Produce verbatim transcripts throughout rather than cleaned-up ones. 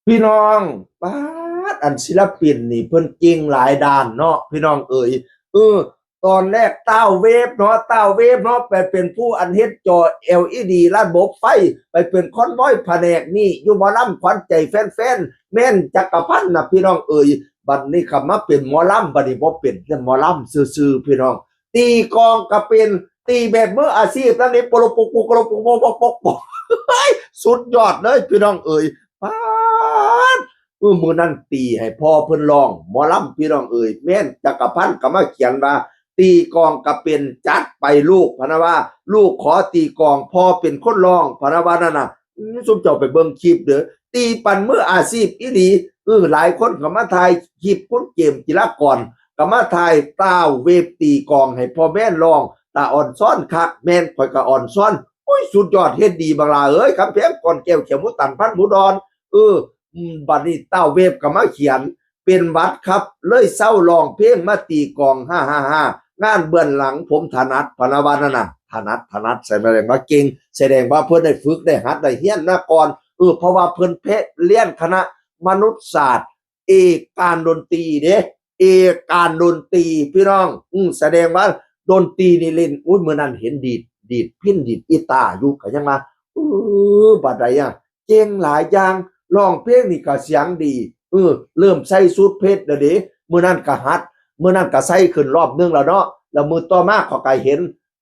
พี่น้อง ป๊าด อันศิลปินนี่เพิ่นเก่งหลายด้านเนาะ พี่น้องเอ๋ย เออ ตอนแรกต้าวเวฟเนาะ ต้าวเวฟเนาะ ไปเป็นผู้อันเฮ็ดจอ แอลอีดี ระบบไฟ ไปเป็นคอนวอยแผนกนี่ อยู่หมอลำขวัญใจแฟนๆ แม่นจักรพันธ์น่ะ พี่น้องเอ๋ย บัดนี้ก็มาเป็นหมอลำ บัดนี้บ่เป็นแต่หมอลำซื่อๆ พี่น้อง ตีกลองก็เป็น ตีแบบมืออาชีพนั่นนี่ ปกปกปกปกปกปกปกปก สุดยอดเลย พี่น้องเอ๋ย ป๊าด เออ มื้อนั้นตีให้พ่อเพิ่นร้องหมอลำ พี่น้องเอ๋ย แม่นจักรพันธ์ก็มาเขียนว่า ตีกลองก็เป็น จัดไปลูก พะนะว่า ลูกขอตีกลอง พ่อเป็นคนร้อง พะนะว่านั่นน่ะ อืม ซุมเจ้าไปเบิ่งคลิปเด้อ ตีปันมืออาชีพอีหลี เออ หลายคนก็มาถ่ายคลิป คุณเกมจิรากรก็มาถ่าย ต้าวเวฟตีกลองให้พ่อแม่นร้อง ตาอ่อนซ้อนคัก แม่นข้อยก็อ่อนซ้อน โอ้ย สุดยอด เฮ็ดดีบักหล่าเอ้ย คำแพง ก่อนแก้ว เขียวหมูตัน พันหมูดอน เออ อืม บัดนี้ต้าวเวฟก็มาเขียน เป็นหวัดครับ เลยเซาร้องเพลง มาตีกลอง ฮ่าฮ่าฮ่า งานเบื้องหลังผมถนัด พะนะว่านั่นน่ะ ถนัด ถนัด แสดงว่าเก่ง แสดงว่าเพิ่นได้ฝึก ได้หัด ได้เฮียนมาก่อน เออ เพราะว่าเพิ่นไปเรียนคณะมนุษยศาสตร์ เอกการดนตรีเด้ เอกการดนตรี พี่น้อง อืม แสดงว่าดนตรีนี่เล่น อุ้ย มื้อนั้นเห็นดีด ดีดพิณ ดีดกีตาร์อยู่ ก็ยังว่า เออ บัดใดอะ เก่งหลายอย่าง ร้องเพลงนี่ก็เสียงดี เออ เริ่มใส่สูทเพชรแล้วเด้ มื้อนั้นก็หัด มื้อนั้นก็ใส่ขึ้นรอบนึงแล้วเนาะ แล้วมื้อต่อมาเขาก็เห็น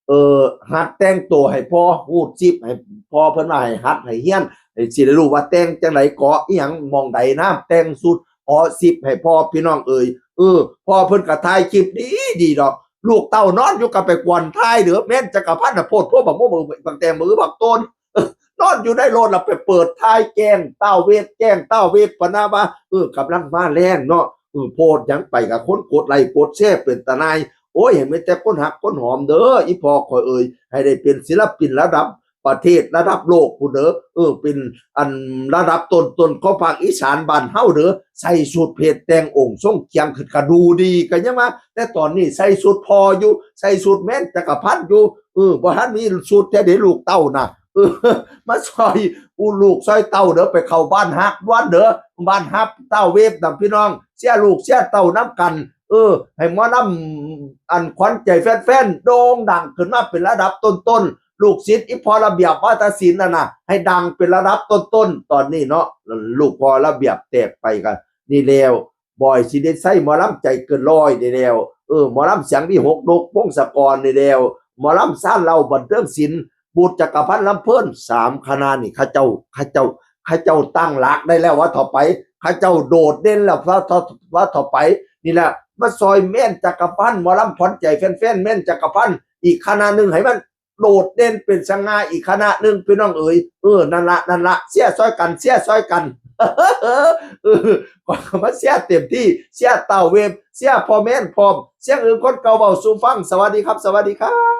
เออ หัดแต่งตัวให้พ่อ ฮูดซิปให้พ่อ เพิ่นว่าให้หัดให้เฮียน ให้สิได้รู้ว่าแต่งจังได๋ เกาะอีหยังหม่องใดนำ แต่งสูท เกาะซิปให้พ่อ พี่น้องเอ๋ย เออ พ่อเพิ่นก็ถ่ายคลิปดีดีดอก ลูกเต้านอนอยู่ก็ไปกวนถ่ายเด้อ แม่นจักรพันธ์น่ะ โพดโพบักโมบักแตงบักอึบักโตน นอนอยู่ในรถแล้วไปเปิดถ่ายแกล้งต้าวเวฟ แกล้งต้าวเวฟ พะนะว่า เออ กำลังมาแรงเนาะ เออ โพดหยังไปก็คนกดไลค์กดแชร์เป็นตาหน่าย โอ้ย ให้มีแต่คนฮักคนหอมเด้อ อีพ่อข้อยเอ๋ย ให้ได้เป็นศิลปินระดับประเทศ ระดับโลกพู้นเด้อ เออ เป็นอันระดับต้นๆ ของภาคอีสานบ้านเฮาเด้อ ใส่สูทเพชร แต่งองค์ทรงเครื่องขึ้นก็ดูดี ก็ยังว่า แต่ตอนนี้ใส่สูทพ่ออยู่ ใส่สูทแม่นจักรพันธ์อยู่ เออ บ่ทันมีสูทแท้เด้ ลูกเต้าน่ะ เออ มาซอยอู้ลูกซอยเต้าเด้อ ไปเข้าบ้านฮักด่วนเด้อ บ้านฮักต้าวเวฟน่ะพี่น้อง เชียร์ลูกเชียร์เต้านำกัน เออ ให้หมอลำอันขวัญใจแฟนๆ โด่งดังขึ้นมาเป็นระดับต้นๆ ลูกศิษย์อีพ่อระเบียบวาทศิลป์นั่นน่ะ ให้ดังเป็นระดับต้นๆ ตอนนี้เนาะ ลูกพ่อระเบียบแตกไปก็นี่แล้ว บอยสิริชัย หมอลำใจเกินร้อยนี่แล้ว เออ หมอลำเสียงวิหค นกพงศกรนี่แล้ว หมอลำซานเหล้า บันเทิงศิลป์ บูชจักรพันธ์ ลำเพลิน สามคณะนี่ เขาเจ้า เขาเจ้า เขาเจ้าตั้งหลักได้แล้วว่าเถาะไป เขาเจ้าโดดเด่นแล้วว่าเถาะ ว่าเถาะไป นี่แหละ มาซอยแม่นจักรพันธ์ หมอลำขวัญใจแฟนๆ แม่นจักรพันธ์ อีกคณะหนึ่งให้มันโดดเด่นเป็นสง่าอีกคณะหนึ่ง พี่น้องเอ๋ย เออ นั่นละ นั่นละ เชียร์ซอยกัน เชียร์ซอยกัน เออ ก็มาเชียร์เต็มที่ เชียร์ต้าวเวฟ เชียร์พ่อแม่นพร้อม เสียงอื่นคนเก่าเว้าสู่ฟัง สวัสดีครับ สวัสดีครับ